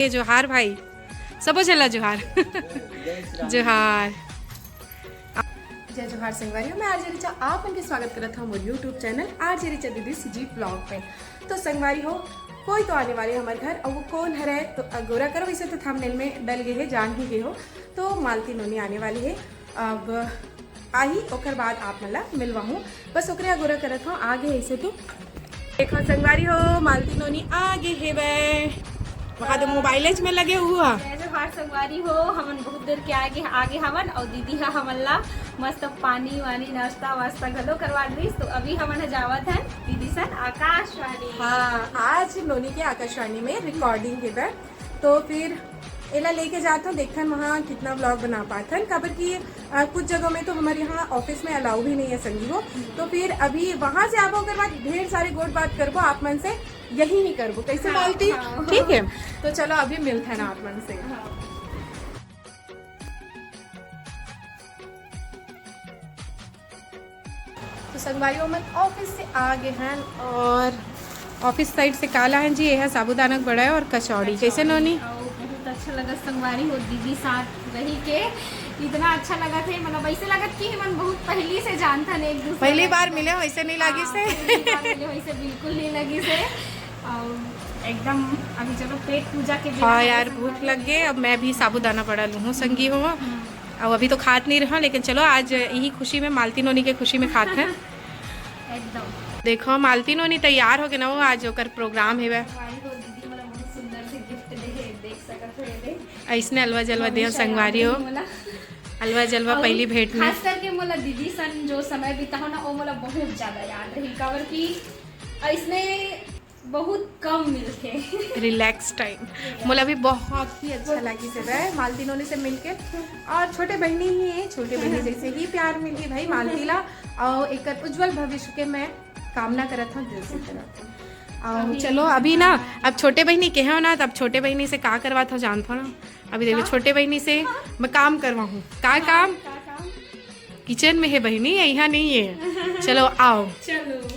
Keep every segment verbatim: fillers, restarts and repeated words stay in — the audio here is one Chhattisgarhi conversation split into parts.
ए, जोहार भाई, सबो झन ला जोहार। जोहार। जय जोहार संगवारी हो, मैं आरजे रिचा, आप मन के स्वागत करत हूँ मोर YouTube चैनल आरजे रिचा दीदी सीजी ब्लॉग पे। तो संगवारी हो, कोई तो आने वाले हमारे घर, और वो कौन हरे, तो अगोरा करो, इसे तो थंबनेल में डल गए है, जान ही गए हो। तो मालती नोनी आने वाली है, अब आही, ओकर बाद आप मन ला मिलवाहूँ। बस ओकरे अगोरा करत हूँ, आ गे इसे तो। देखो संगवारी हो, मालती नोनी आ गे हेवय। वहाँ तो मोबाइलेच में लगे हुआ। जय जोहार संगवारी हो, हमन बहुत देर के आगे, आगे हवन, और दीदी हा हमन ला मस्त पानी वानी, नाश्ता वास्ता घलो करवा दिस। तो अभी हमन ह जावत हन दीदी सन आकाशवाणी। हाँ, आज नोनी के आकाशवाणी में रिकॉर्डिंग हेवय, तो फिर एला लेके जात हूँ, देखथन वहाँ कितना व्लॉग बना पाथन, काबर कि अ, कुछ जगहों में तो हमारे यहाँ ऑफिस में अलाउ भी नहीं है संगी हो। तो फिर अभी वहाँ से आबो, ओकर बाद ढेर सारे गोठ बात करबो आप मन से, यही नहीं करबो, कैसे हाँ, मालती? हाँ, ठीक है, तो चलो अभी मिलथन आप मन से। हाँ। तो संगवारी हो, हमन ऑफिस से आ गए हैं और ऑफिस साइड से का लाहन जी, ये है साबूदाना के बड़ा है और कचौड़ी। कचौड़ी। कैसे नोनी? अउ बहुत अच्छा लगा संगवारी हो, दीदी साथ रही के इतना अच्छा लगा थे, मतलब ऐसे लगत कि हमन बहुत पहली से जानथन एक दूसरे पहली ला। बार मिले हो, ऐसे नहीं लागिस हाँ, से। पहली बार मिले हो, ऐसे बिल्कुल नहीं लगिस से। और एकदम अभी चलो पेट पूजा के हाँ बेरा यार, संगवारी भूख लग गए। अब मैं भी साबूदाना बड़ा लूँ संगी हो। हम्म। अब अभी तो खात नहीं रहा, लेकिन चलो आज यही खुशी में, मालती नोनी के खुशी में खात हैं। एकदम। देखो मालती नोनी तैयार हो गए ना, वो आज ओकर प्रोग्राम हेवय। संगवारी हो, दीदी मोला बहुत सुंदर से गिफ्ट दे हे, देख सकत हो ये दे। ऐसने अलवा जलवा दे हमेशा संगवारी याद हो। रही मोला। अलवा जलवा और पहली भेंट में। खास करके मोला दीदी सन जो समय बिताहो ना, वो मोला बहुत ज्यादा याद रही, काबर कि ऐसने बहुत कम मिलथे। Relax time. मोला भी बहुत ही अच्छा लगिस हे भाई, मालती नोनी से मिलके। और छोटे बहिनी ही है, छोटे बहिनी जैसे ही प्यार मिली भाई मालती ला, और एक उज्जवल भविष्य के मैं कामना करत हूँ दिल से करत हूँ। और अभी चलो अभी ना, अब छोटे बहिनी के हो ना, तब छोटे बहिनी से का करवात हो जानत हो ना। अभी देखो हाँ। छोटे बहिनी से मैं काम करवाहूँ। का हाँ, काम? का काम? किचन में है बहिनी, यहाँ नहीं है। चलो आओ। चलो।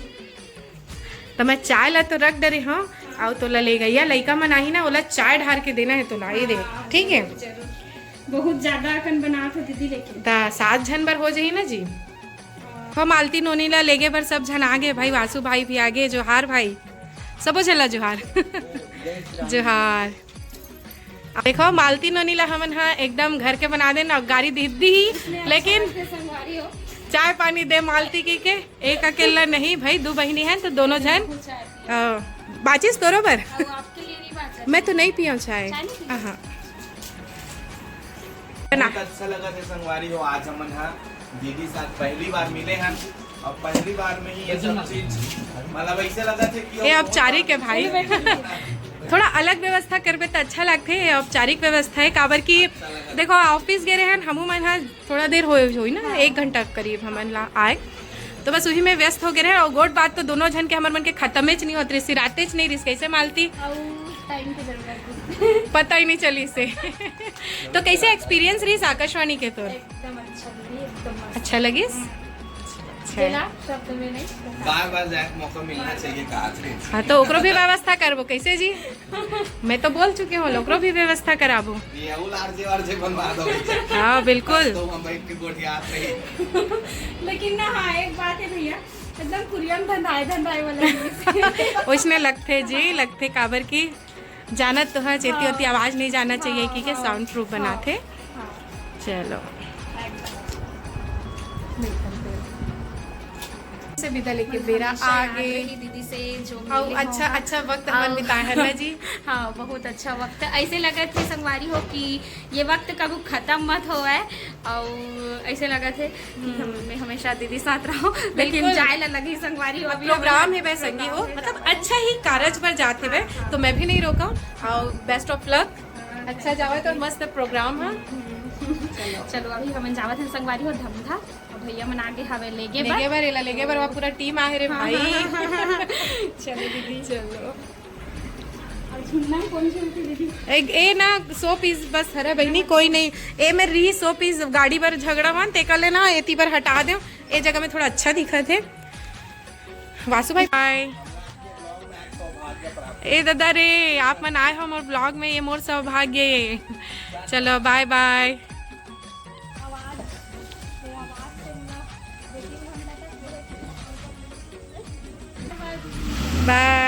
तो मैं चाय ला तो रख डरे हूँ, आओ तोला ले गई लइका मन आही ना, ओला चाय ढार के देना है तोला, ये दे। हाँ, ठीक है। जरूर, जरूर। बहुत ज्यादा अकन बनात हो दीदी, लेकिन ता सात झन बर हो जाही ना जी। हाँ। हम मालती नोनी ला लेगे बर सब झन आ गए भाई, वासु भाई भी आ गए, जोहार भाई, सबो झन ला जोहार। जोहार। देखो मालती नोनी ला हमन हा एकदम घर के बना देन, गारी दीदी ही, लेकिन संगवारी हो। चाय पानी दे मालती की के, एक अकेला नहीं भाई, दो बहिनी हैं तो दोनों झन। अ, बाचिस तोरो बर? अब आपके लिए नहीं बाचा। मैं तो नहीं पिया चाय। चाय नहीं पीते? हाँ। बहुत अच्छा लगा थे संगवारी हो, आज हमन हा दीदी साथ पहली बार मिले हैं और पहली बार में ही ये सब चीज मतलब ऐसे लगा थे कि ये औपचारिक है भाई। थोड़ा अलग व्यवस्था करबे त अच्छा लगथे। ये औपचारिक व्यवस्था है, काबर कि देखो ऑफिस गे रहे हैं, हमू मन हा थोड़ा देर होए होई ना, हाँ। एक घंटा करीब हमन ला आए, तो बस उही में व्यस्त हो गए रहे। और गोठ बात तो दोनों झन के हमर मन के खतमेच नहीं होत रहिस, सिरातेच नहीं रहिस। कैसे मालती? अउ टाइम की जरूरत है। पता ही नहीं चली से। तो कैसे एक्सपीरियंस रहिस आकाशवाणी के तोर? एकदम अच्छा दीदी, एकदम मस्त। अच्छा लगिस? हम्म। अच्छा। देना शब्द में नहीं। बार बार जाए के मौका मिलना चाहिए, कहा थे। हाँ, तो ओकरो भी व्यवस्था करबो, कैसे जी? मैं तो बोल चुके हूँ, ओकरो भी व्यवस्था कराबो। ये वो लारजे वारजे बनवा दो भैया। हाँ, बिल्कुल। तो हम बैठ के गोठियात रही। लेकिन ना, हाँ, एक बात है भैया, एकदम कुरियन धंधाए धंधाए वाला चीज। ओइसने लगथे जी, लगथे, काबर कि जानत तो है, चेती हाँ। होती आवाज नहीं जाना चाहिए हाँ, कि के हाँ, साउंड प्रूफ हाँ, बनाथे। हाँ। चलो। एकदम। से विदा लेके बेरा हमेशा आ याद गे। रही दीदी से जो और मिले अच्छा, हो। अच्छा वक्त हमन और बिताए है ना जी। हाँ, बहुत अच्छा वक्त। ऐसे लगत हे संगवारी हो कि ये वक्त कभी खत्म मत होवय, और ऐसे लगत हे कि हम्म। हम, मैं हमेशा दीदी साथ रहूं, लेकिन बिल्कुल। जाए ला लगी संगवारी हो, अब अभी प्रोग्राम हमें है वह संगी हो, प्रोग्राम है। मतलब अच्छा ही कारज पर जाते हुए, हाँ, हाँ। तो मैं भी नहीं रोका। और बेस्ट ऑफ लक। हाँ, अच्छा जावे तो मस्त प्रोग्राम है। चलो। चलो, अभी हमन जावत हन संगवारी हो धमधा, और भैया मन आगे हवे लेगे बर। लेगे बर, एला लेगे बर, वहाँ पूरा टीम आहे रे हाँ, भाई। हाँ, हाँ, हाँ, हाँ। चलो दीदी। चलो। अब झुन्ना कौन झुलती दीदी? एक, ए ना, शो पीस बस हरे बहिनी, कोई नहीं। ए में रही शो पीस, गाड़ी बर झगड़ा वन, तेकर ले ना, एती बर हटा दे। ए जगह में थोड़ा अच्छा दिखत हे। वासु भाई, बाय। ए दादा रे, आप मन आए हो मोर ब्लॉग में, ये मोर सौभाग्य ये। चलो, बाय बाय। बाय।